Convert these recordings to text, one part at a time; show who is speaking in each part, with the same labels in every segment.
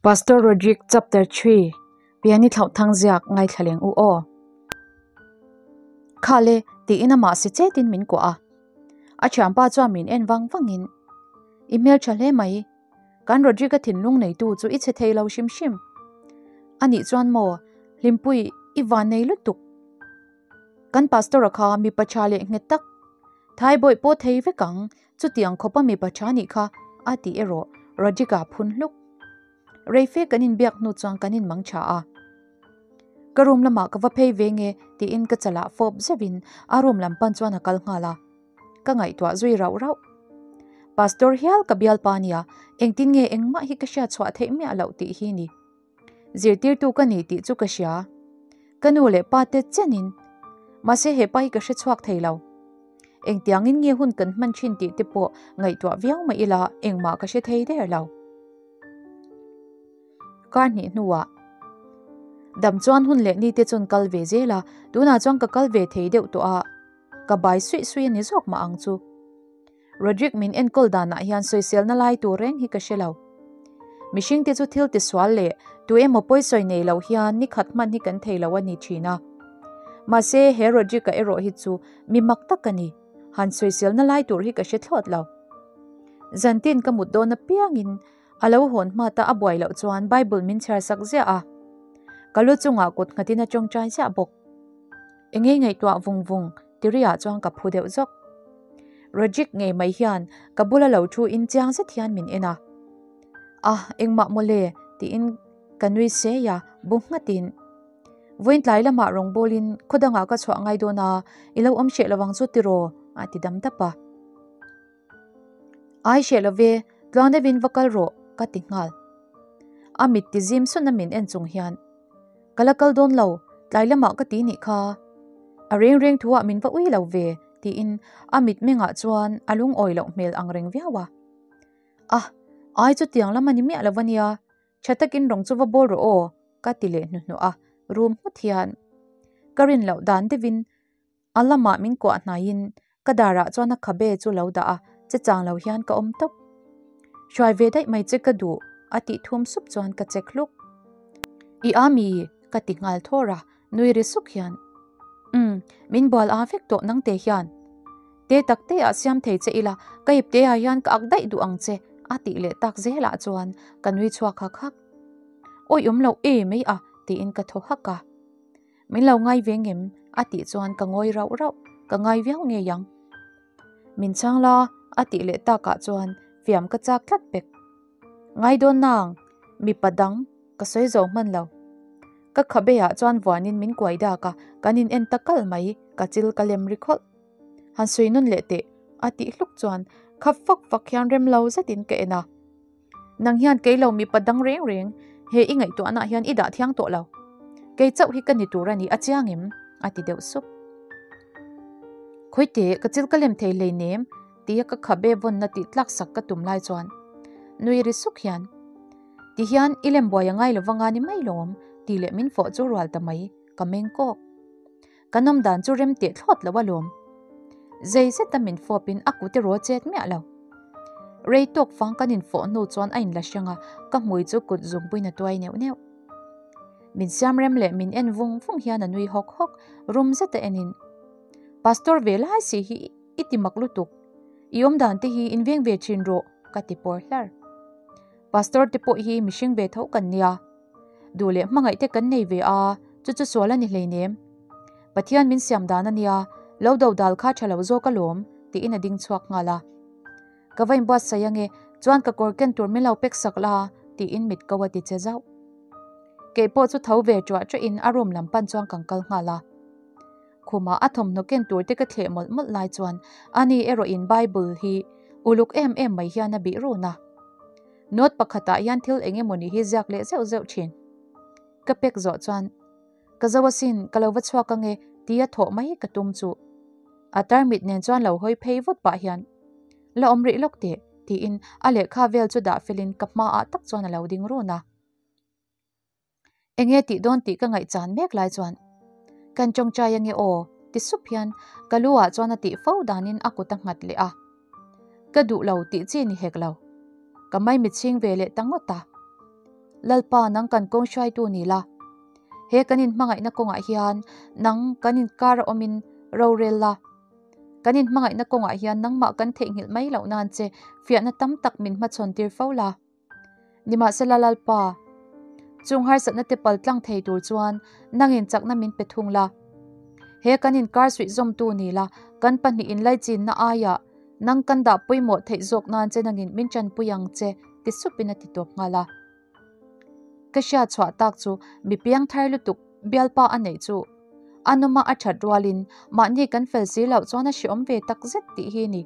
Speaker 1: Pastor Rodrick Chapter 3 Piani thlauh thang ziak ngaithla leng u aw. Kha le tiin amah si chetin min kuah a. A thianpa chuan min en vang vangin I hmeltha hle mai. Kan Rodrick-a thinlung neitu chu i chhe thei lo hrim hrim. Anih chuan maw Hlimpui i van nei lutuk. Kan pastor-a kha mipa tha leh nghet tak, thai bawih pawh thei vek ang, chutiang khawpa mipa tha nih kha a ti erawh Rodrick-a phun hluk. Reife kan inbiak hnu chuan kan inmang tha a. Ka room lamah ka va phei ve nge tiin ka chalah fawp zeuhin a room lam pan chuan a kal nghal a. Ka ngaihtuah zui rauh rauh. Pastor hial ka bialpa nia, engtin nge engmah hi ka hriat chhuah theih miah loh tih hi ni. Zirtirtu ka ni tih chu ka hria. Ka nu leh pa te chenin. Mahse he pa hi ka hre chhuak thei lo. Engtiangin nge hun kan hman thin tih te pawh ngaihtuah viau mah ila engmah ka hre thei der lo. Kar hnih hnuah dam chuan hun leh ni te chuan kal ve zel a, tunah chuan ka kal ve thei deuh tawh a, ka bai suih suih a ni zawk mah ang chu. Rodrick min enkawl danah hian sawiselna lai tur reng hi ka hre lo. Mihringte chu thil tisual leh tu emaw pawisawi nei lo hian ni khat hman hi kan thei lo a ni thin a. Mahse he Rodrick-a erawh hi chu mi mak tak a ni, han sawiselna lai tur hi ka hre thlawt lo. Zantin ka mut dawn apiangin a lo hawn hmata a buai loh chuan Bible min chhiar sak ziah a. Ka lu chungah kut nghatin a tawngtai ziah bawk. Engei ngaihtuah vung vung tiriah chuan ka phu deuh zawk. Rodrick ngei mai hian ka bula lo thu in chiang zet hian min en a. Ah, engmah mawle tiin ka nui sei a, bu nghatin. Vawiin tlai lamah rawngbawlin khaw dangah ka chhuah ngai dawn a, i lo awm hreh lovang chu tiraw a ti dam dap a. Ai hreh love, tluang deuhin va kal rawh ka ti nghal. A mit ti zim sun a min en chung hian. Ka la kal dawn lo, tlai lamah ka ti nih kha. A reng reng thuah min va ui lo ve, tiin a mitmengah chuan a lungawi loh hmel ang reng viau a. A, ai chutiang lam a ni miah lo a nia, tha takin rawng chu va bawl rawh aw, ka ti leh hnuhnawh a, rum nghut hian ka rin loh dan deuhin A lamah min kuah hnaiin ka darah chuan a khabe chu lo dah a, che chang lo hian ka awm tawp. Hruai ve daih mai che ka duh a tih thum sup chuan ka chek hluk. I a mi? ka ti nghal thawr a, nui ri suk hian. Umm, min bual a vek tawh nangte hian. Te tak te ah siam thei che ila, ka ip te ah hian ka ak daih duh ang che a tih leh tak zelah chuan ka nui chhuak hak hak. Awi awm loh e mai a tiin ka thaw hak a. Min lo ngai ve ngem? a tih chuan ka ngawi rauh rauh, ka ngai viau ngei ang. Min chhang la, a tih leh takah chuan fiam ka chak tlat pek. Ngai dawn nang, mipa dang ka sawi zo hman lo. Ka khabeah chuan vuanin min kuai dak a, kan in en ta kal mai, ka chil ka lem ri khawlh. Han sawi nawn leh teh, a tih hluk chuan khap fak fak hian rem lo zetin ka en a. Nang hian kei lo mipa dang reng reng he i ngaihtuahna hian i dah thiang tawh lo. Kei chauh hi ka ni tur a ni a chiang em? a ti deuh sup. Khawite ka chil ka lem thei hleinem tia ka khabe vawnna tih tlak sak ka tum lai chuan nui ri suk hian ti hian i lem buai a ngai lo vanga ni mai lawm tih leh min fawh chu rual ta mai ka meng kawk. Ka nawm dan chu rem teh thlawt lo alawm. Zei zeta min fawpin a kut erawh a chet miah lo. Rei tawk fang kan infawh hnu chuan a inla hrang a, ka hmui chu kut zungpuiin a tuai neuh neuh. Min siam rem leh min en vung vung hian a nui hawk hawk, rum zeta enin, Pastor ve lai si hi i ti mak lutuk, i awm dan te hi inveng ve thin rawh, ka ti pawr hlar. Pastor te pawh hi mihring ve tho kan nia. Duh leh hmangaih te kan nei ve a, chu chu sual a ni hleinem. Pathian min siam dan a nia, lo do dal kha tha lo zawk alawm, tiin a ding chhuak nghal a. Ka va inbuatsaih ange, chuan ka kawr ken tur min lo pek sak la, tiin mit ko a ti che zauh. Kei pawh chu tho ve ṭuah ṭuahin a room lam pan chuan kan kal nghal a. Khumah a thawmhnaw ken tur te ka thleh mawlh mawlh lai chuan ani erawhin Bible hi uluk em em mai hian a bih run a. Note pakhatah hian thil eng emawni hi ziak leh zeuh zeuh thin. Ka pek zawh chuan, Ka zo asin, ka lo va chhuak ange, tia thawh mai ka tum chu. A tarmit nen chuan lo hawi phei vut pah hian, La awm rih lawk teh, tiin a lehkha vel chu dah felin ka hmaah tak chuan a lo ding run a. Enge tih dawn tih ka ngaihchan mek lai chuan kan tawngtai ange aw ti sup hian ka lu ah chuan a tih fo danin a kut a nghat leh a. Ka duh lo tih chi ni hek lo. Ka maimichhing ve leh ta ngawt a. Lalpa nang kan kawng hruaitu ni la. He kan inhmangaihna kawngah hian nang kan inkar a awmin rorel la. Kan inhmangaihna kawngah hian nangmah kan theihnghilh mai loh nan che fiahna tam tak min hmachhawn tir fo la. Nimahsela Lalpa, chung harsatna te pal tlang thei tur chuan nangin chakna min pe thung la. He kan inkar suih zawmtu ni la, kan pahnih inlaichinna aiah nang kan dah pawimawh theih zawk nan che nangin min tanpui ang che ti supin a ti tawp nghal a. Ka hriat chhuah tak chu mi piang thar lutuk bialpa a neih chu a nawma a that rualin mahni kan fel si loh chuan a hreawm ve tak zet tih hi ni.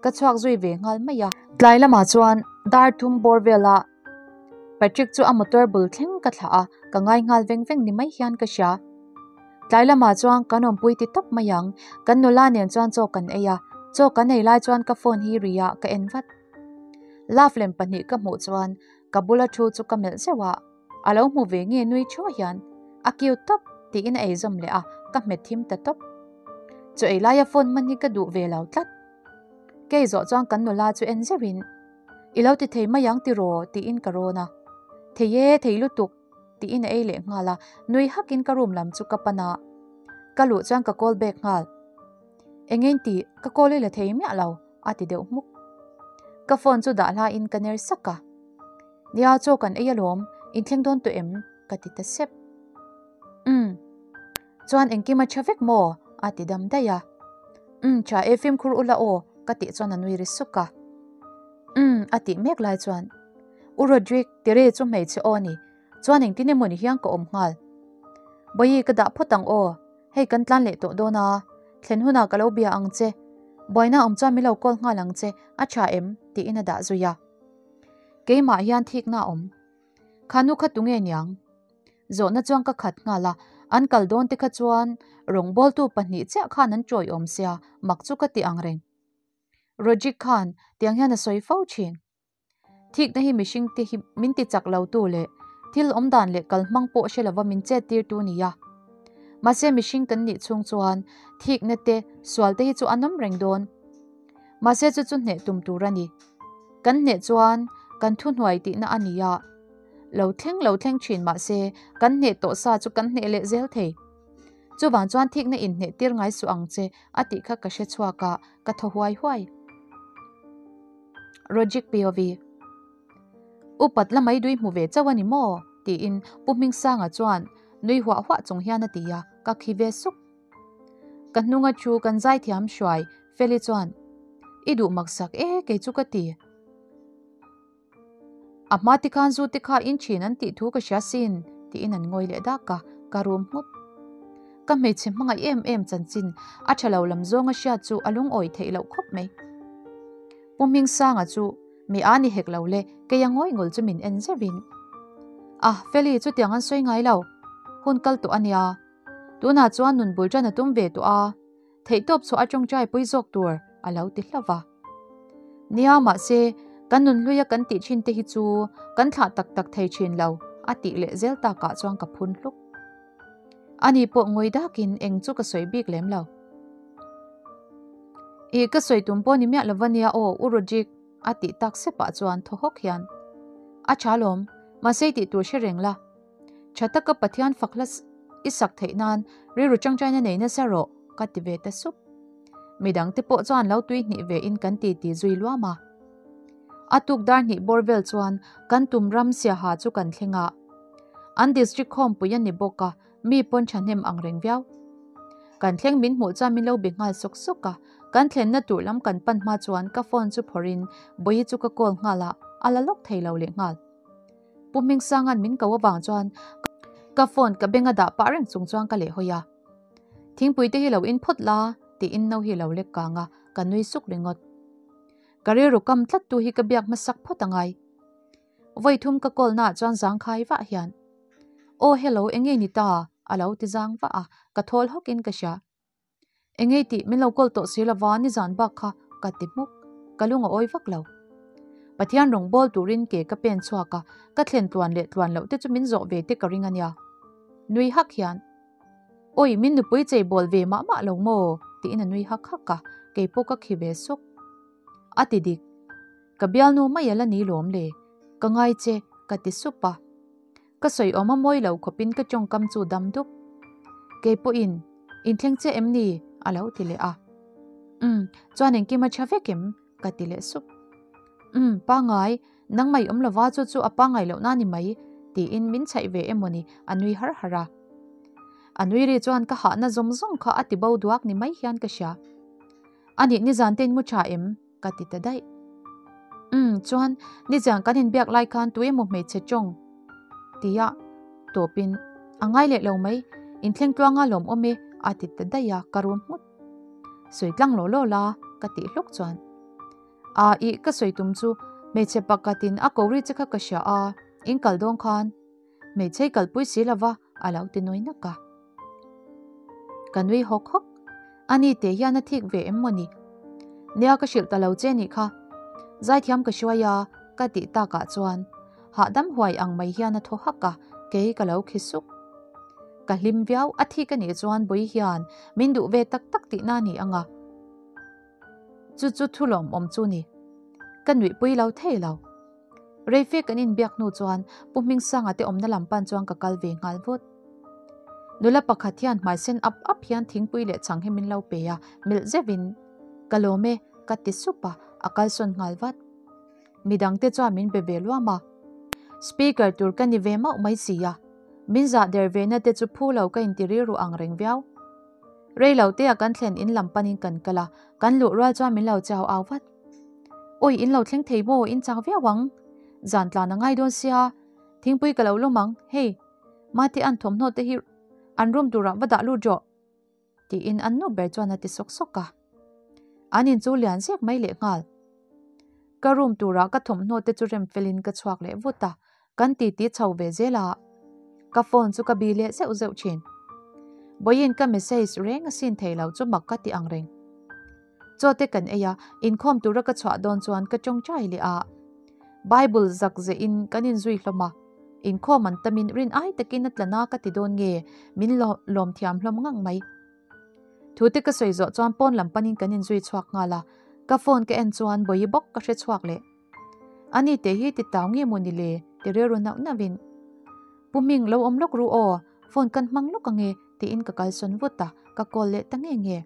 Speaker 1: Ka chhuak zui ve nghal mai a. Tlai lamah chuan dar thum bawr vela Patrick chu a motor bul thleng ka thlah a, ka ngai nghal veng veng ni mai hian ka hria. Tlai lamah chuan kan awmpui ti tawp mai ang, kan nula nen chuan chaw kan ei a, chaw kan ei lai chuan ka phone hi ri a ka en vat. Love lem pahnih ka hmuh chuan ka bula thu chu ka melh zeuh a, a lo hmu ve nge nui thuah hian a kiu tawp tiin a ei zawm leh a, ka hmet thim ta tawp. Chaw ei laia phone hman hi ka duh ve lo tlat. Kei zawh chuan kan nula chu en zeuhin I lo ti thei mai ang tiraw tiin ka rawn a, Thei e, thei lutuk tiin a ei leh nghal a, nui hakin ka room lam chu ka pan a, ka luh chuan ka call back nghal. Engeng tih ka call i la thei miah lo a ti deuh hmuk. Ka phone chu dah hlain ka ner sak a. Nia chaw kan ei alawm, inthleng dawn tawh em? ka ti ta sep. Umm. Chuan engkim a tha vek maw? a ti dam daih a. Umm tha e fimkhur ula aw ka tih chuan a nui ri suk a. Umm a tih mek lai chuan U Rodrick tere chu hmeichhe aw a ni. Chuan engtin emaw ni hian ka awm nghal. Bawihi ka dah phawt ang aw. Hei kan tlan leh tawh dawn a, thlen hunah ka lo bia ang che. Buaina awm chuan min lo call nghal ang che, a tha em? tiin a dah zui a. Keimah hian thikna a awm. Kha nu kha tunge niang? Zawhna chuan ka khat nghal a, an kal dawn te kha chuan rawngbawltu pahnih chiah khan an chawi awm sia, mak chu ka ti ang reng. Rodrick khan tiang hian a sawi fo thin. Thikna hi mihring te hi min ti chak lo tu leh thil awm dan leh kal hmang pawh hre lova min chet tir tu nia. Mahse mihring kan nih chhung chuan thikna te sual te hi chu an awm reng dawn. Mahse chu chu hneh tum tur a ni. Kan hneh chuan kan thuhnuai tihna a nia. Lo thleng lo thleng thin mahse kan hneh tawh sa chu kan hneh leh zel thei. Chuvang chuan thikna inhneh tir ngai suh ang che a tih kha ka hre chhuak a, ka thaw huai huai. Rodrick POV. Upat la mai dui hmu ve chauh a ni maw? tiin Pu Hmingsanga chuan nui huah huah chung hian a ti a, ka khi ve suk. Ka hnunga thu kan zaithiam hruai Feli chuan, I duh maksak e kei chu ka ti. A hma te khan zu te kha in thin an tih thu ka hria sin tiin an ngawi leh dak a, ka rum nghut. Ka hmeichhe hmangaih em em chanchin a tha lo lam zawnga hriat chu a lungawi theih loh khawp mai. Pu Hmingsanga chu mi a ni hek lo le, kei a ngawi ngul chu min en zeuhin. A, Feli chutiang an sawi ngai lo, hun kal tawh a nia. Tunah chuan nun bul tan a tum ve tawh a. Theihtawp chhuah a tawngtai pui zawk tur a lo ti hlauh va. Nia mahse, kan nunhluia kan tih thin te hi chu kan thlah tak tak thei thin lo a tih leh zel takah chuan ka phun hluk. Ani pawh ngawi dakin eng chu ka sawi bik lem lo. Ih ka sawi tum pawh ni miah lova nia aw U Rodrick a tih tak sepah chuan thaw hawk hian a tha lawm mahse i tih tur hre reng la. Tha taka Pathian fak hla i sak theih nan rilru tangtaina nei nasa rawh ka ti ve ta sup. Midang te pawh chuan lo tui hnih ve in kan ti ti zui luam a. A tuk dar hnih bawr vel chuan kan tum ram siaha chu kan thleng a. An district khawmpui a ni bawk a, mi pawn thahnem ang reng viau. Kan thleng min hmuh chuan min lo be nghal sawk sawk a, kan thlenna tur lam kan pan hma chuan ka phone chu phawrh in Bawihi chu ka call nghal a, a la lawk thei lo leh nghal. Pu Hmingsanga'n min ko avang chuan ka phone ka beng a dah pah reng chung chuan ka lehhawi a. Thingpui te hi lo in phawt la tiin no hi lo lek kang a, ka nui suk ringawt. Ka rilru kam tlat tu hi ka biak hmasak phawt a ngai. Vawi thum ka call naah chuan zangkhai vah hian, Aw hello enge ni ta? a lo ti zang vah a, ka thawl hawk in ka hria. Engei tih min lo call tawh si lova nizan bak kha ka ti hmuk, ka lung a awi vak lo. Pathian rawn bawl turin ke ka pen chhuak a, ka thlen tluan leh tluan loh te chu min zawh ve te ka ring a nia. Nui hak hian, Awi min nupui chei bawl ve mah mah lo maw? tiin a nui hak hak a, kei pawh ka khi ve suk. A ti dik. Ka bialnu mai a la ni lawm le. Ka ngai che. Ka ti sup a. Ka sawi awm a mawi lo khawpin ka tawngkam chu dam dup. Kei pawhin, Inthleng che em ni? a lo ti leh a. Umm, chuan engkim a tha vek em? ka ti leh sup. Umm, pangai, nangmah i awm lova chu chu a pangai loh na ni mai, tiin min chhaih ve emaw ni, a nui har har a. A nui ri chuan ka hahna zawng zawng kha a ti bo duak ni mai hian ka hria. Anih nizan te in mu tha em? ka ti ta daih. Umm, chuan nizan kan inbiak lai khan tu emaw hmeichhe tawng tia tawpin a ngai leh lo mai, inthleng tluanga lawm awm e a ti ta daih a, ka rum nghut. Sawi tlang law law la ka tih hluk chuan. A ih ka sawi tum chu hmeichhe pakhatin a ko ri che kha ka hria a, in kal dawn khan hmeichhe i kalpui si lova a lo ti nui nak a. Ka nui hawk hawk. Ani teh hian a thik ve em mawni? Nia ka hrilh ta lo che nih kha. Zaithiam ka hruai a, ka tih takah chuan hahdam huai ang mai hian a thaw hak a, kei ka lo khi suk. Ka hlim viau, a thik a nih chuan Bui hian min duh ve tak tak tihna a ni ang a. Chu chu thu lawmawm chu ni. Ka nuihpui lo thei lo. Reife kan inbiak hnu chuan Pu Hmingsanga te awmna lam pan chuan ka kal ve nghal vut. Nula pakhat hian hmaisen ap ap hian thingpui leh chhang hi min lo pe a, milh zeuhin, Ka lawm e, ka ti sup a, a kalsawn nghal vat. Midangte chuan min be ve luam a. Speaker tur ka ni ve mauh mai si a, min zah der ve na te chu phu lo ka inti rilru ang reng viau. Rei lo te a kan thlen in lam panin kan kal a, kan luh rual chuan min lo chau au vat. Awi in lo thleng thei maw in chak viau ang, zan tlan a ngai dawn sia, thingpui ka lo lawm ang, hei Mate an thawmhnaw te hi an room turah va dah lut rawh tiin an nu ber chuan a ti sawk sawk a. An in chu lian zek mai leh nghal. Ka room turah ka thawmhnaw te chu rem felin ka chhuak leh vut a, Kan titi chho ve zel a, ka phone chu ka bi leh zeuh zeuh thin. Vawiin ka message reng a sin thei lo chu mak ka ti ang reng. Chaw te kan ei a, inkhawm tura ka chhuah dawn chuan ka tawngtai leh a. Bible zak zehin kan inzui hlawm a, inkhawm an tamin rin ai takin a tlan a ka ti dawn nge min lawm thiam hlawm ngang mai. Thu te ka sawi zawh chuan pawn lam panin kan inzui chhuak nghal a, ka phone ka en chuan Bawihi bawk ka hre chhuak leh. Ani teh hi ti tau nge maw ni le? ti rilru nauh nauhin. Pu Hming lo awm lawk ru aw, phone kan hmang lawk ange tiin ka kalsawn vut a, ka call leh ta nge nge.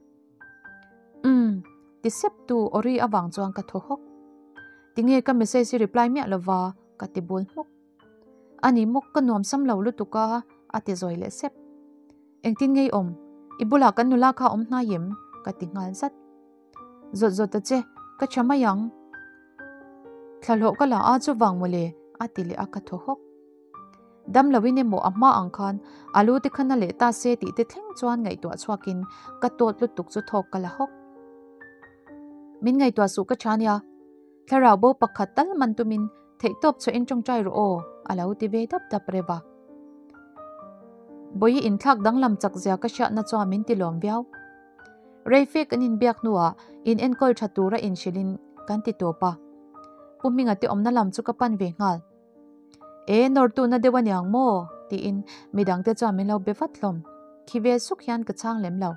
Speaker 1: Umm, ti sep tu aw ri avang chuan ka thaw hawk. Tinge ka message hi reply miah lova ka ti bul hmuk. Ani maw ka nuam sam lo lutuk a, a ti zawi leh sep. Engtin ngei awm? I bulah kan nula kha awm hnai em? ka ti nghal zat. Zawt zawt ta che, ka tha mai ang. Thlahlawh ka la a chuvang mawle, a ti leh a ka thaw hawk. Dam loin emaw a hma ang khan a lu te kha na leh ta se tih te thleng chuan ngaihtuah chhuakin ka tawt lutuk chu thawk ka la hawk. Min ngaihtuah suh ka tha nia, thlarau bo pakhat tal man tumin Theihtawp chhuah in tawngtai rawh aw, a lo ti ve dap dap reuh a. Bawihi inthlak danglam chak zia ka hriatna chuan min ti lawm viau. Reife kan inbiak hnuah in enkawl tha tura inhrilhin kan ti tawp a. Pu Hminga te awmna lam chu ka pan ve nghal. E, nawrtuna deuh a niang maw? tiin midangte chuan min lo be vat hlawm. Khi ve suk hian ka chhang lem lo.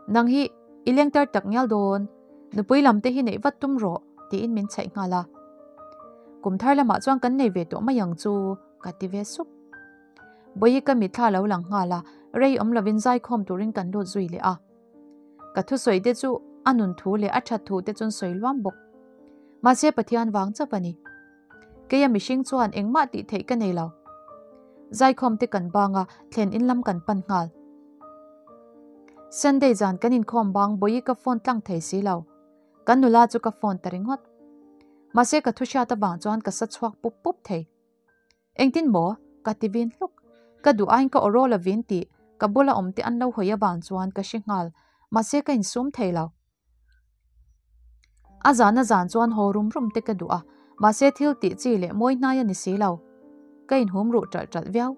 Speaker 1: Nang hi i lengtar tak ngial dawn, nupui lam te hi neih vat tum rawh tiin min chhaih nghal a. Kum thar lamah chuan kan nei ve tawh mai ang chu ka ti ve sup. Bawihi ka mitthla lo lang nghal a, rei awm lovin zaikhawm turin kan lut zui leh a. Ka thusawi te chu a nun thu leh a that thu te chuan sawi luam bawk. Mahse Pathian vang chauh a ni. Keia mihring chuan engmah tih theih ka nei lo. Zaikhawm te kan bang a, thlen in lam kan pan nghal. Sunday zan kan inkhawm bang Bawihi ka phone tlang thei si lo. Kan nula chu ka phone ta ringawt. Mahse ka thu hriat avang chuan ka sa chhuak pup pup thei. Engtin maw? Ka ti vin hluk. Ka duh aiin ka aw rawl a vin tih ka bula awm te an lo hawi avang chuan ka hre nghal. Mahse ka insum thei lo. A zan a zan chuan haw rum rum te ka duh a, mahse thil tih chi leh mawi hnai a ni si lo. Ka inhum ruh ṭalh ṭalh viau.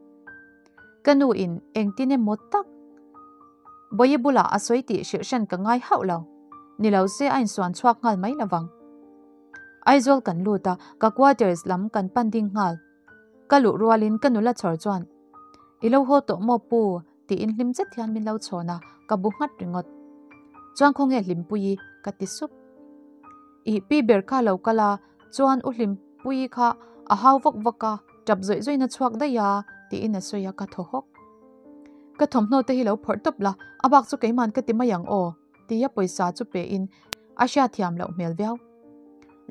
Speaker 1: Ka nu in engtin emaw tak Bawihi bulah a sawi tih hrilh hran ka ngai hauh lo. Ni lo se a insuan chhuak nghal mai lovang. Aizawl kan lut a, ka quarters lam kan pan ding nghal. Ka luh rualin ka nula chhawr chuan, I lo haw tawh maw pu? Tiin hlim zet hian min lo chhawn a, ka bu nghat ringawt. Chuan khawnge Hlimpuii? ka ti sup. Ih pi ber kha lo kal a, chuan u Hlimpuii kha A hau vak vak a, tap zawih zawih in a chhuak daih a, tiin a sawi a, ka thaw hawk. Ka thawmhnaw te hi lo phawrh tawp la, a bak chu keiman ka ti mai ang aw, tia pawisa chu pe in a hriatthiam loh hmel viau.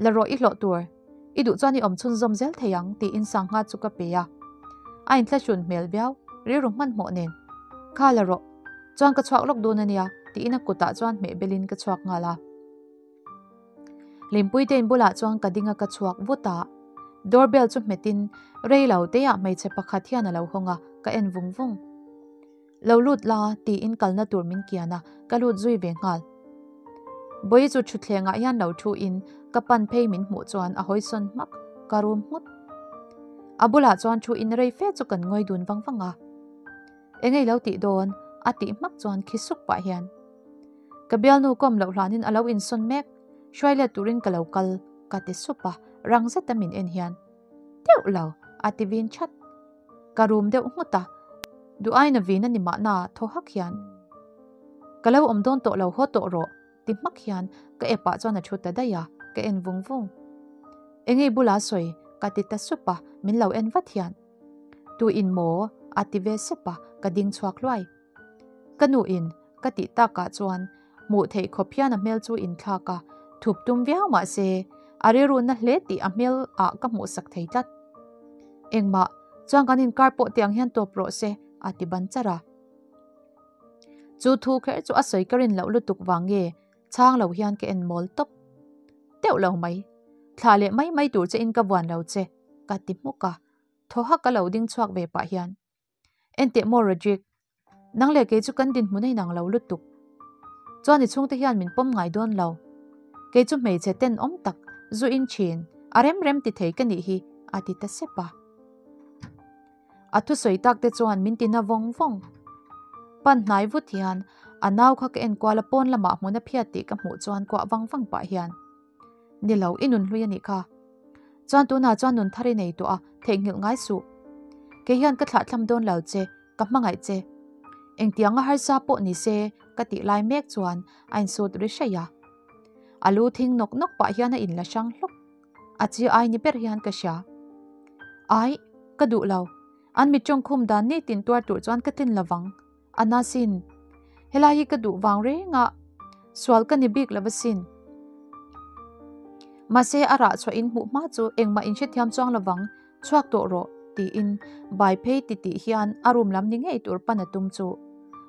Speaker 1: La rawh i hlawh tur, i duh chuan i awm chhunzawm zel thei ang, tiin sangha chu ka pe a. A inthlahrun hmel viau, rilru hmanhmawh nen. Kha la rawh, chuan ka chhuak lawk dun a nia, tiin a kutah chuan hmeh belin ka chhuak nghal a. Hlimpuite in bulah chuan ka ding a ka chhuak vut a, door bell chu hmetin rei lo teiah hmeichhe pakhat hian a lo hawng a, ka en vung vung. Lo lut la tiin kalna tur min kian a, ka lut zui ve nghal. Bawihi chu thutthlengah hian lo thu in ka pan phei min hmuh chuan a hawi sawn hmak, ka rum nghut. A bulah chuan thu in rei fe chu kan ngawi dun vang vang a. Engei lo tih dawn? a tih hmak chuan khi suk pah hian. Ka bialnu kawm loh hlanin a lo insawn mek, hruai let turin ka lo kal, ka ti sup a, rang zeta min en hian. Deuh lo, a ti vin chat. Ka rum deuh nghut a, duh aiin a vin a ni mahna thaw hak hian. Ka lo awm dawn tawh lo haw tawh rawh, ti hmak hian ka epah chuan a thu ta daih a, ka en vung vung. Engei bula sawi, ka ti ta sup a, min lo en vat hian. Tu in maw? a ti ve sep a, ka ding chhuak hluai. Ka nu in ka tih takah chuan hmuh theih khawp hian a hmel chu inthlak a, thup tum viau mah se a rilruhna hle tih a hmel ah ka hmuh sak thei tlat. Engmah chuan kan inkar pawh tiang hian tawp rawh se a ti ban char a. Chu thu kher chu a sawi ka rin loh lutuk vang nge chhang lo hian ka en mawl tawp teuh lo mai. Thlah leh mai mai tur che in ka vuan lo che ka ti hmuk a, thaw hak ka lo ding chhuak ve pah hian. Enteh maw Rodrick, nang leh kei chu kan dinhmun a inang lo lutuk. Chuan i chhungte hian min pawm ngai dawn lo. Kei chu hmeichhe tenawm tak zu in thin, a rem rem ti thei ka nih hi, a ti ta sep a. A thusawi tak te chuan min ti na vawng vawng. Pan hnai vut hian a nau kha ka enkual a pawn lamah hmun a phiat tih ka hmuh chuan kuah vang vang pah hian. Ni lo, i nun hlui a nih kha. Chuan tunah chuan nun thar i nei tawh a, theihnghilh ngai suh. Kei hian ka thlahthlam dawn lo che, ka hmangaih che. Engtianga harsa pawh ni se ka tih lai mek chuan a insut ri hreih a. A lu thing nawk nawk pah hian a inla hrang hlawk. A chi ai ni ber hian ka hria. Ai, ka duh lo. An mit tawngkhum dan nitin tuar tur chuan ka tlin lovang. A na sin. Helai hi ka duh vang reng a, sual ka ni bik lo asin. Mahse a rah chhuah in hmuh hma chu engmah in hrethiam chuang lovang, chhuak tawh rawh, tiin bai phei ti tih hian a room lam ni ngei tur pan a tum chu.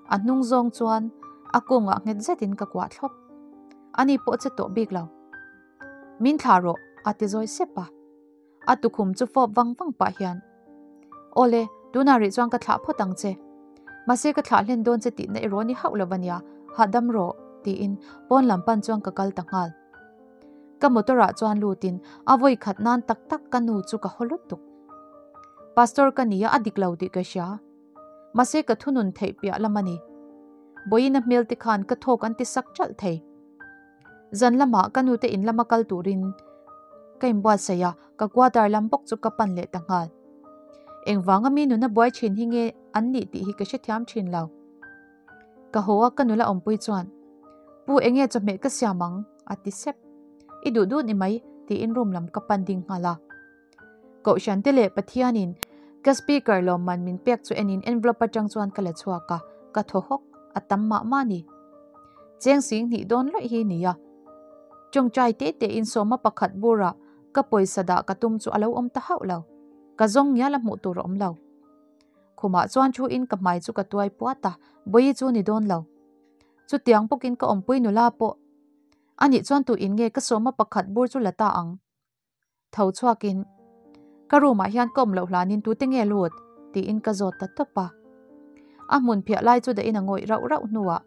Speaker 1: A hnung zawng chuan a kungah nghet zetin ka kuah thlawp. Ani pawh che tawh bik lo. Min thlah rawh, a ti zawi sep a. A tukhum chu fawp vang vang pah hian, Awle, tunah rih chuan ka thlah phawt ang che. Mahse ka thlah hlen dawn che tihna erawh ni hauh lo ania, hahdam rawh, tiin pawn lam pan chuan ka kal ta nghal. Ka motor ah chuan lutin a vawi khat nan tak tak ka nu chu ka haw lutuk. Pastor ka nia a dik lo tih ka hria. Mahse ka thunun theih piah lam a ni. Bawiina hmel te khan ka thawk an ti sak ṭalh thei. Zan lamah ka nute in lama kal turin ka inbuatsaih a, ka quarter lam bawk chu ka pan leh ta nghal. Engvanga mi nuna buai thin hi nge an nih tih hi ka hrethiam thin lo. Ka haw a ka nula awmpui chuan, Pu enge chawhmeh ka siam ang? a ti sep. I duh duh ni mai tiin room lam ka pan ding nghal a. Kohhran te leh Pathianin ka speaker lawmman min pek chu enin envelope atang chuan ka la chhuak a, ka thaw hawk, a tam mah mah a ni. Cheng sing hnih dawn lawih hi nia. Tawngtai te te in sawma pakhat bura ka pawisa dah ka tum chu a lo awm ta hauh lo. Ka zawng ngial a hmuh tur a awm lo. Khumah chuan thu in ka hmai chu ka tuai puat a, Bawihi chu ni dawn lo. Chutiang bawkin ka awmpui nula pawh anih chuan tu in nge ka sawma pakhat bur chu la ta ang. Tho chhuakin, Ka room ah hian ka awm loh hlanin tute nge lut? tiin ka zawt ta tawp a. A hmun phiah lai chu dahin a ngawih rauh rauh hnuah,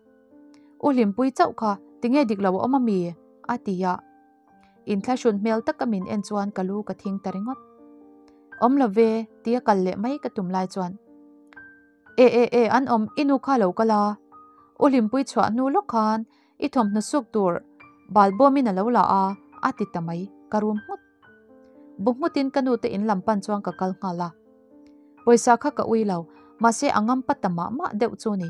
Speaker 1: U Hlimpui chauh kha tinge dik lo a awm ami? a ti a. Inthlahrun hmel taka min en chuan ka lu ka thing ta ringawt. Awm lo ve, tia kal leh mai ka tum lai chuan, E e e, an awm, i nu kha lo kal a. U Hlimpui chhuah hnu lawk khan I thawmhnaw suk tur bal bawmin a lo la a, a ti ta mai, ka rum nghut. Bu nghutin ka nute in lam pan chuan ka kal nghal a. Pawisa kha ka ui lo, mahse a ngam pa ta mah mah deuh chu ni.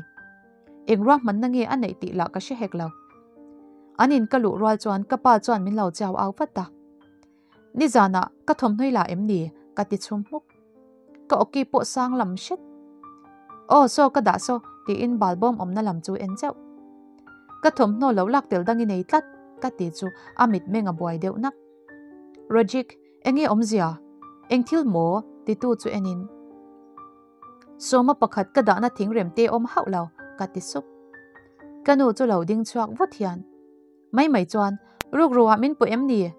Speaker 1: Eng ruahmanna nge a neih tih lah ka hre hek lo. An in ka luh rual chuan ka pa chuan min lo chau au vat a. Nizanah ka thawmhnaw i la em ni? ka ti chhum hmuk. Ka awki pawh sang lam hret. Aw saw ka dah saw tiin balbawm awmna lam chu en zeuh. Ka thawmhnaw lo lak tel dang i nei tlat ka ti chu a mitmeng a buai deuh nak. Rajik, enge awmzia? Eng thil maw? titu chu enin. Sawma pakhat ka dahna thingrem te awm hauh lo ka ti sup. Ka nu chu lo ding chhuak vut hian. Mai mai chuan, Rukru ah min puh em ni?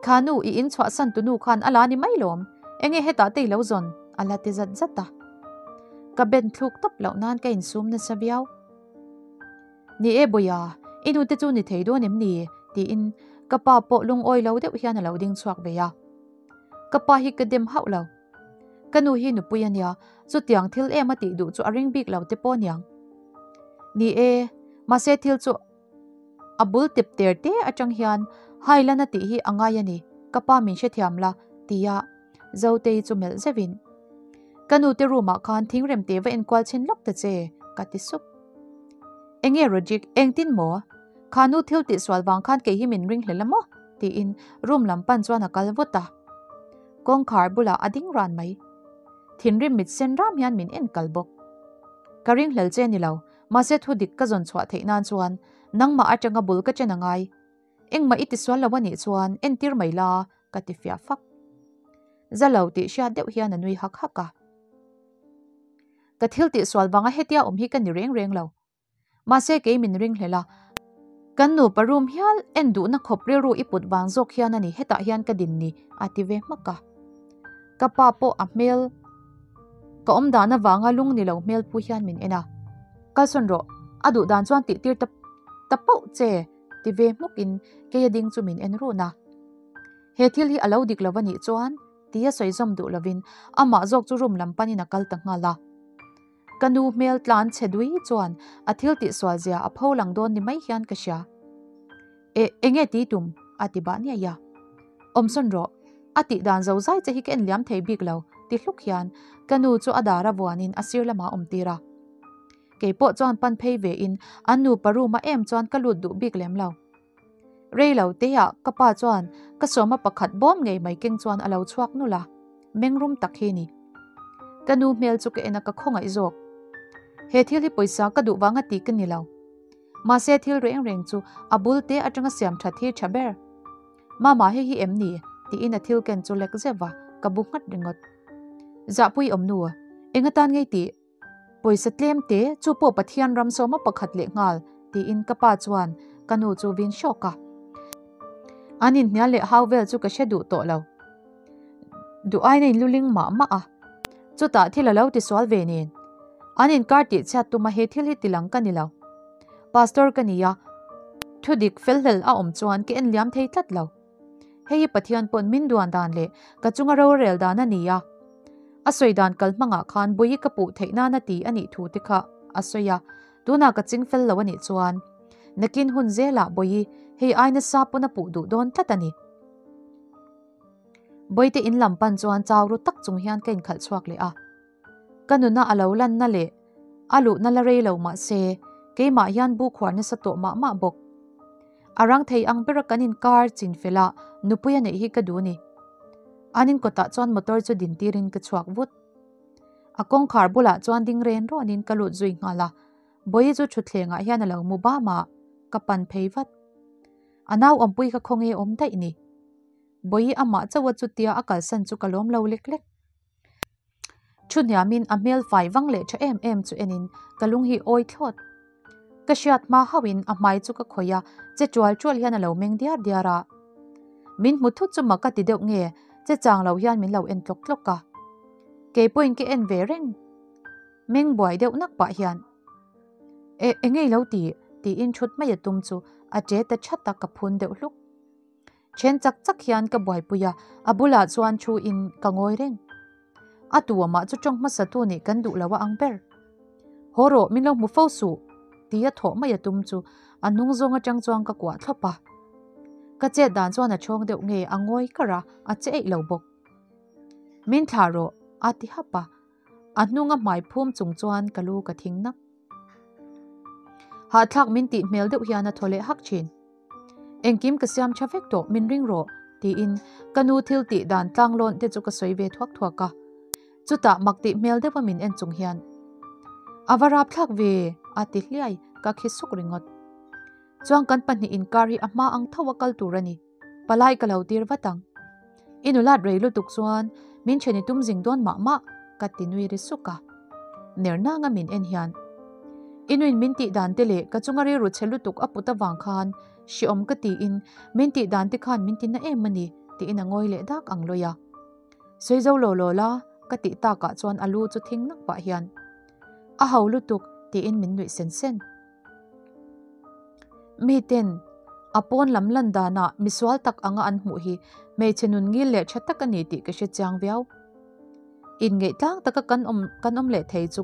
Speaker 1: Kha nu i in chhuahsan tu nu khan a la ni mai lawm, enge hetah te i lo zawn? a la ti zat zat a. Ka ben thluk tawp loh nan ka insum nasa viau. Ni e Bawia, i nu te chu ni thei dawn em ni? tiin ka pa pawh lungawi lo deuh hian a lo ding chhuak ve a. Ka pa hi ka dem hauh lo. Ka nu hi nupui a nia, chutiang thil em a tih duh chu a ring bik lo te pawh aniang. Ni e, mahse thil chu a bul tep ter te atang hian Hailana tih hi a ngai a ni, ka pa min hrethiam la, tia Zotei chu melh zeuhin, Ka nu te room ah khan thingrem te va enkual chhin lawk ta che, ka ti sup. Enge Rodrick, engtin maw? Kha nu thil tihsual vang khan kei hi min ring hlel a maw? tiin room lam pan chuan a kal vut a. Kawngkhar bulah a ding ran mai. Thinrim mit sen ram hian min en kal bawk. Ka ring hlel che ni lo, mahse thu dik ka zawn chhuah theih nan chuan nangmah atanga bul ka chen a ngai. Engmah i tisual lo a nih chuan entir mai la ka ti fiah fak. Za lo tih hriat deuh hian a nui hak hak a. Ka thil tihsual vanga hetia awm hi ka ni reng reng lo. Mahse kei min ring hlel a, kan nupa room hial en duhna khawp rilru i put vang zawk hian a ni hetah hian ka din ni a ti ve hmak a. Ka pa pawh a hmel ka awm dan avanga lung ni lo hmel pu hian min en a, Kalsawn rawh, a duh dan chuan tih tir ta ta pauh che ti ve hmuk in kei a ding chu min en run a. He thil hi a lo dik lo a nih chuan tia sawi zawm duh lovin amah zawk chu room lam panin a kal ta nghal a. Ka nu hmel tlan chhe dui chuan a thil tihsual zia a pho lang dawn ni mai hian ka hria. E, enge ti tum? a ti bah niaih a. Awmsawn rawh, a tih dan zo zai che hi ka en liam thei bik lo, ti hluk hian ka nu chu a dar a vuanin a sir lamah a awm tir a. Kei pawh chuan pan phei ve in an nupa room a em chuan ka lut duh bik lem lo. Rei lo te ah ka pa chuan ka sawma pakhat bawm ngei mai keng chuan a lo chhuak nulh a, mengrum tak hi ni. Ka nu hmel chu ka en a ka khawngaih zawk. He thil hi pawisa ka duh vanga ti ka ni lo. Mahse thil reng reng chu a bul te atanga siam that hi tha ber. Mama hei hi em ni? tiin a thil ken chu lek zeuh va, ka bu nghat ringawt. Zahpui awm nu, eng atan ngei tih? Pawisa tlem te, chu pawh Pathian ram sawma pakhat leh nghal, tiin ka pa chuan ka nu chu vin hrawk a. An inhnial leh hau vel chu ka hre duh tawh lo. Duh aina in luling mah mah a. Chutah thil a lo tisual ve nen. An inkar tihchhiat tuma he thil hi tilang ka ni lo. Pastor ka ni a, thu dik felhlel a awm chuan ka en liam thei tlat lo. Hei hi Pathian pawn min duan dan leh ka chunga rorel dan a ni a. A sawi dan kal hmangah khan Bawihi ka puh theih nana ti a nih thu te kha a sawi a, tunah ka ching fel lo a nih chuan nakin hun zelah Bawihi hei ai nasa pawn a puh duh dawn tlat a ni. Bawihte in lam pan chuan chau ru tak chung hian ka inkhalh chhuak leh a. Ka nuna a lo lanna leh a luhna la rei lo mah se, keimah hian bu khuar nasa tawh mah mah bawk. A rang thei ang bera kan inkar chin felah nupui a neih hi ka duh ni. An inkawtah chuan motor chu din tirin ka chhuak vut. A kawngkhar bulah chuan ding ren rawnin ka lut zui nghal a, Bawihi chu thutthlengah hian a lo mu bam a, ka pan phei vat. A nau awmpui kha khawnge awm daih ni. Bawihi amah chauha chutia a kalsan chu ka lawm lo lek lek. Thu hniamin a hmel fai vang leh tha em em chu enin ka lung hi awi thlawt. Ka hriat hma hauhin a hmai chu ka khawih a, che tual tual hian a lo meng diar diar a. Min hmu thut chu mak ka ti deuh nge, che chang lo hian min lo en tlawk tlawk a. Kei pawhin ka en ve reng. Meng buai deuh nak pah hian, E, engei lo ti? tiin thut mai a tum chu a che ta chat a, ka phun deuh hluk. Then chak chak hian ka buaipui a, a bulah chuan thu in ka ngawi reng. A tu amah chu tawng hmasa tu nih kan duh lo a ang ber. Haw rawh, min lo hmu fo suh, tia thawh mai a tum chu a hnung zawng atang chuan ka kuah thlawp a. Ka chet dan chuan a chhawng deuh nge a ngawi kar a, a che eih lo bawk. Min thlah rawh, a ti hap a. A hnunga hmai phum chung chuan ka lu ka thing nak. Hahthlak min tih hmel deuh hian a thaw leh hak thin. Engkim ka siam tha vek tawh min ring rawh Tiin ka nu thil tih dan tlanglawn te chu ka sawi ve thuak thuak a. Chutah mak tih hmel deuha min en chung hian, A va rapthlak ve! a ti hliai, ka khi suk ringawt. Chuan kan pahnih inkar hi a hma ang tho a kal tur a ni. Palai ka lo tir vat ang. I nulat rei lutuk chuan min then i tum zing dawn mah mah, ka ti nui ri suk a. Ner nanga min en hian, I nuin min tih dan te leh ka chunga rilru chhe lutuk a put avang khan hreawm ka tiin min tih dan te khan min ti na em a ni, tiin a ngawi leh dak ang lawi a. Sawi zo lo lo la, ka tih takah chuan a lu chu thing nak pah hian, A ho lutuk, tiin min nuih sen sen. Miten a pawn lam lan danah misual tak anga an hmuh hi hmeichhe nun ngil leh tha tak a ni tih ka hre chiang viau. Inngeih tlang taka kan awm kan awm leh thei chu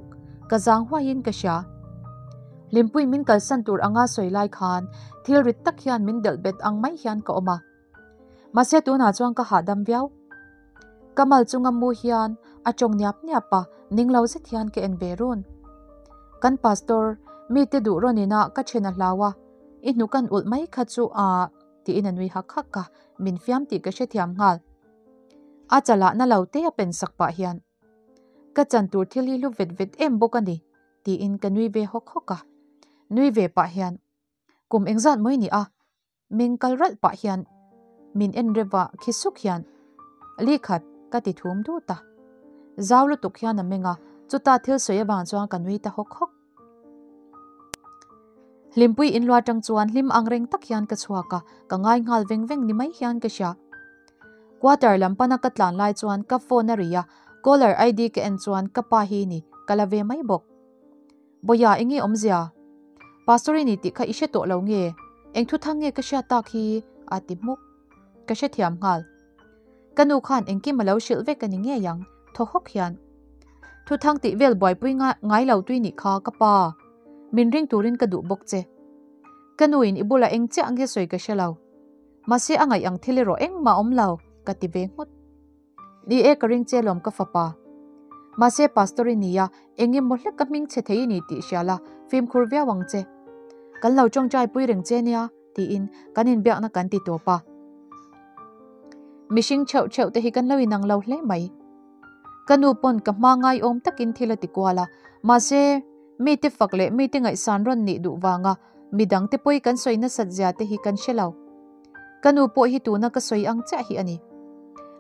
Speaker 1: ka zang huaiin ka hria. Hlimpui min kalsan tur anga sawi lai khan thil rit tak hian min delh bet ang mai hian ka awm a. Mahse tunah chuan ka hahdam viau. Ka mal chunga mu hian a tawng niap niap a, ning lo zet hian ka en ve run. Kan pastor, mite duh rawn inah ka then a hlau a, i hnuk an ulh mai kha chu a tiin a nui hak hak a, min fiam tih ka hrethiam nghal. A chalah na lo te a pen sak pah hian, Ka chan tur thil hi hlu vet vet em bawk a ni, tiin ka nui ve hawk hawk a. Nui ve pah hian, Kum engzat mawi ni a? Meng kal ralh pah hian min en reuh a khi suk hian Li khat ka ti thum dut a. Zau lutuk hian a meng a, chuta thil sawi avang chuan ka nui ta hawk hawk. Hlimpui inlua tang chuan hlim ang reng tak hian ka chhuak a, ka ngai nghal veng veng ni mai hian ka hria. Quarter lam pana ka tlan lai chuan ka phone a ri a, caller ID ka en chuan ka pa hi ni, ka la ve mai bawk. Bawia enge awmzia? Pastor i ni tih kha i hre tawh lo nge? Eng thu thang nge ka hriat tak hi? a ti hmuk. Ka hrethiam nghal. Ka nu khan engkim a lo hrilh vek a ni ngei ang, thaw hawk hian. Thu thang tih vel buaipui ngai lo tui nih kha ka pa. Min ring turin ka duh bawk che. Ka nu in i bulah eng chiah nge sawi ka hre lo. Mahse a ngaih ang thil erawh engmah awm lo, ka ti ve nghut. Ni e ka ring che lawm ka fapa. Mahse pastor i nia, eng emaw hlek ka hming chhe thei i ni tih hria la, fimkhur viau ang che. Kan lo tawngtai pui reng che nia, tiin kan inbiakna kan ti tawp a. Mihring theuh theuh te hi kan lo inang lo hle mai. Ka nu pawn ka hma ngaiawm takin thil a ti kual a, mahse mite fak leh mite ngaihsan rawn nih duh vanga midangte pawi kan sawi nasat zia te hi kan hre lo. Ka nu pawh hi tuna ka sawi ang chiah hi a ni.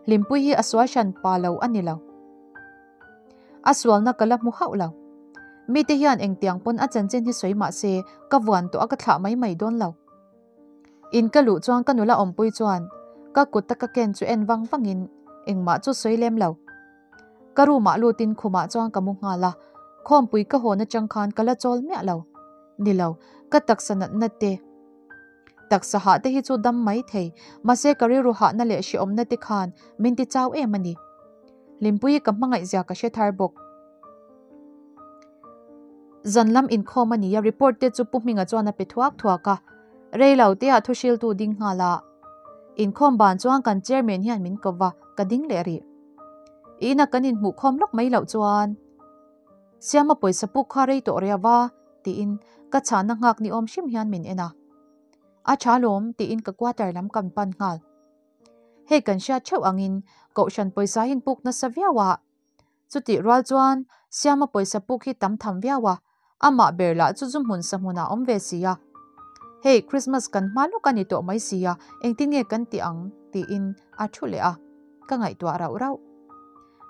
Speaker 1: Hlimpui hi a sual hran pa lo a ni lo. A sualna ka la hmu hauh lo. Mite hian engtiang pawn a chanchin hi sawi mah se ka vuan tawh a ka thlah mai mai dawn lo. In ka luh chuan ka nula awmpui chuan ka kut a ka ken chu en vang vangin engmah chu sawi lem lo. Ka room ah lutin khumah chuan ka mu nghal a, khawmpui ka hawn atang khan ka la chawl miah lo. Ni lo, ka taksa natna te, taksa hah te hi chu dam mai thei, mahse ka rilru hahna leh hrehawmna te khan min ti chau em a ni. Hlimpuii ka hmangaih zia ka hre thar bawk. Zan lam inkhawm a ni a, report te chu Pu Hminga chuan a pe thuak thuak a, rei lo te ah thuhriltu ding nghal a. Inkhawm ban chuan kan chairman hian min ko va, ka ding leh rih. I ina kan inhmuh khawm lawk mai loh chuan Siama pawisa puk kha rei tawh ria va tiin ka chhahna nghak ni awm hrim hian min en a. A tha lawm tiin ka quarter lam kan pan nghal. Hei kan hriat theuh angin Kohhran pawisa hi puk nasa viau a. Chutih rual chuan Siama pawisa puk hi tam tham viau a, amah ber lah chu zu hmun sa hmunah awm ve si a. Hei Christmas kan hma lawk a ni tawh mai si a, engtin nge kan tih ang? tiin a thu leh a, ka ngaihtuah rauh rauh.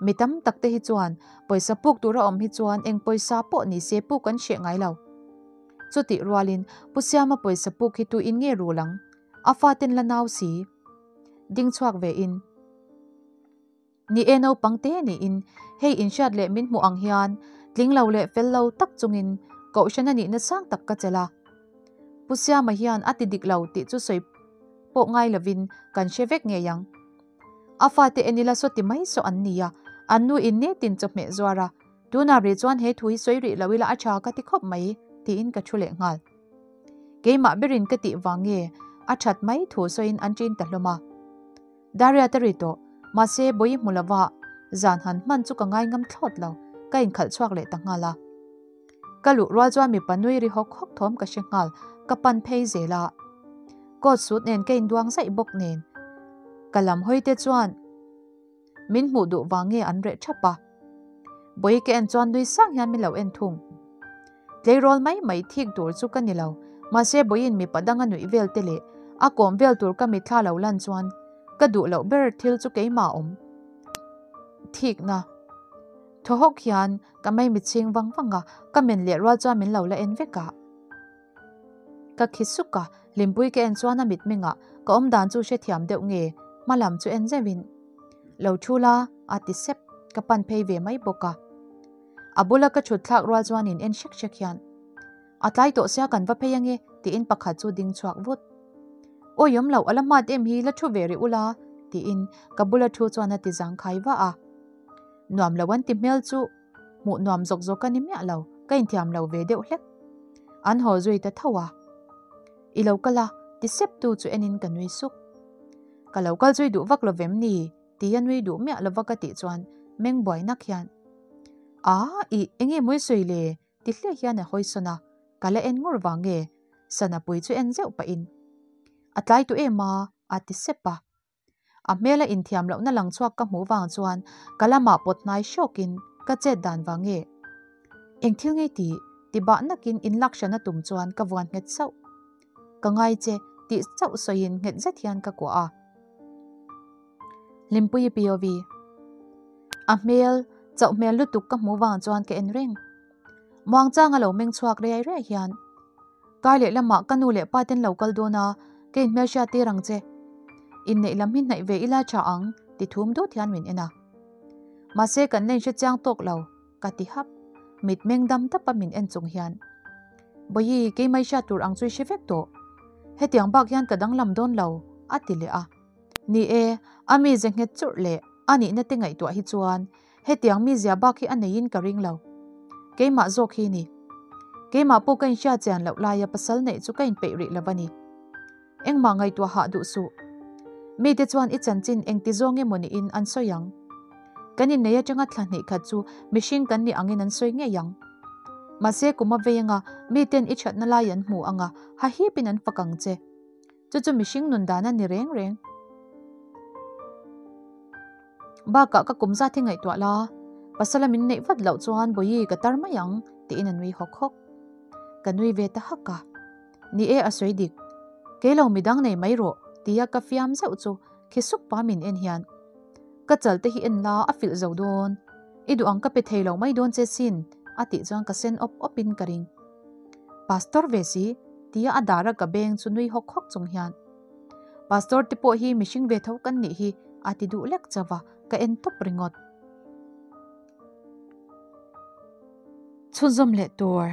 Speaker 1: Mi tam tak te hi chuan pawisa puk tura awm hi chuan eng pawisa pawh ni se puk an hreh ngai lo. Chutih rualin Pu Siama pawisa puk hi tuin nge rul ang? A faten la nau si. Ding chhuak ve in. Ni e naupang te niin hei inhriat leh min hmuh ang hian tling lo leh fel lo tak chungin kohhran a nihna sang tak ka chelh a. Pu Siama hian a ti dik lo tih chu sawi pawh ngai lovin kan hre vek ngei ang. A fate en ila saw ti mai saw an ni a, an nu in nitin chawhmeh zuar a, tunah rih chuan he thu hi sawi rih lo ila a tha ka ti khawp mai tiin ka thu leh nghal. Keimah berin ka tih vang nge a that mai thu sawiin an ṭin ta hlawm a. Daria te ri tawh, mahse bawi hmu lova zan han hman chu ka ngai ngam thlawt lo, ka inkhalh chhuak leh ta nghal a. Ka luh rual chuan mipa nui ri hawk hawk thawm ka hre nghal, ka pan phei zel a. Coat suit nen ka induang zaih bawk nen. Ka lam hawi te chuan min hmuh duh vang nge an reh thap a. Bawi ka en chuan nui sang hian min lo en thung. Tleirawl mai mai thik tur chu ka ni lo, mahse bawiin mipa danga nuih vel te leh a kawm vel tur ka mitthla lo lan chuan ka duh loh ber thil chu keimah awm. Thikna. Thaw hawk hian ka maimi chhing vang vang a, ka men leh rual chuan min lo la en vek a. Ka khi suk a, Hlimpui ka en chuan a mitmengah ka awmdan chu hrethiam deuh nge hma lam chu en zeuhin, Lo thu la, a ti sep, ka pan phei ve mai bawk a. A bula ka thut thlak rual chuan in en hrek hrek hian, A tlai tawh sia kan va phei ange, tiin pakhat chu ding chhuak vut. Awi awm loh, a la hmat em hi, la thu ve rih ula, tiin ka bula thu chuan a ti zangkhai vah a. Nuam lo an ti hmel chu hmuh nuam zawk zawk a ni miah lo, ka inthiam lo ve deuh hlek. An haw zui ta tho a. I lo kal a, ti sep tu chu enin ka nui suk. Ka lo kal zui duh vak lo vem ni? Ti a nui duh miah lova ka tih chuan meng buai nak hian, A, ih, enge mawi sawi le? ti hle hian a hawi sawn a, ka la en ngur vang nge? Sana pui chu en zeuh pahin, A tlai tu em a? a ti sep a. A hmela inthiam lohna lang chhuak ka hmuh vang chuan ka lamah pawt hnai hrawkin ka chet dan vang nge? Eng thil ngei tih? ti bah nakin inlak hran a tum chuan ka vuan nghet sauh. Ka ngai che tih chauh sawiin nghet zet hian ka kuah a. Hlimpuii POV. A hmel, chauh hmel lutuk ka hmuh vang chuan ka en reng. Muangchanga lo meng chhuak riai riai hian Kar leh lamah ka nu leh pa ten lo kal dawn a, ka inhmelhriat tir ang che. Inneih lam hi hnaih ve ila tha ang, ti thum dut hian min en a. Mahse kan la inhre chiang tawk lo, ka ti hap. Mit meng dam tapa min en chung hian. Bawihi, keimah i hriat tur ang chu i hre vek tawh. Hetiang bak hian ka danglam dawn lo, a ti leh a. Ni e, a mize nghet churh leh a nihna te ngaihtuah hi chuan Hetiang mizia bak hi a neiin ka ring lo. Keimah zawk hi ni. Keimah pawh ka inhria chian loh laia pasal neih chu ka inpeih rih lo a ni. Engmah ngaihtuah hah duh suh. Mite chuan i chanchin engti zawng emaw niin an sawi ang. Kan innei atanga thla hnih khat chu mihring kan nih angin an sawi ngei ang. Mahse kum a vei anga miten i thatna lai an hmu anga hahipin an fak ang che. Chu chu mihring nun dan a ni reng reng. Bakah ka kum zat hi ngaihtuah la, pasala min neih vat loh chuan Bawihi ka tar mai ang tiin a nui hawk hawk. Ka nui ve ta hak a. Ni e a sawi dik. Kei lo midang nei mai rawh tia ka fiam zeuh chu khi sup pa min en hian ka chal te hi en la a filh zo dawn. I duh ang ka pe thei lo mai dawn che sin a tih chuan ka sen awp awp in ka ring. Pastor ve si tia a dar a ka beng chu nui hawk hawk chung hian Pastor te pawh hi mihring ve tho kan nih hi a ti duh lek chauh a, ka en tawp ringawt. Chhunzawm leh tur.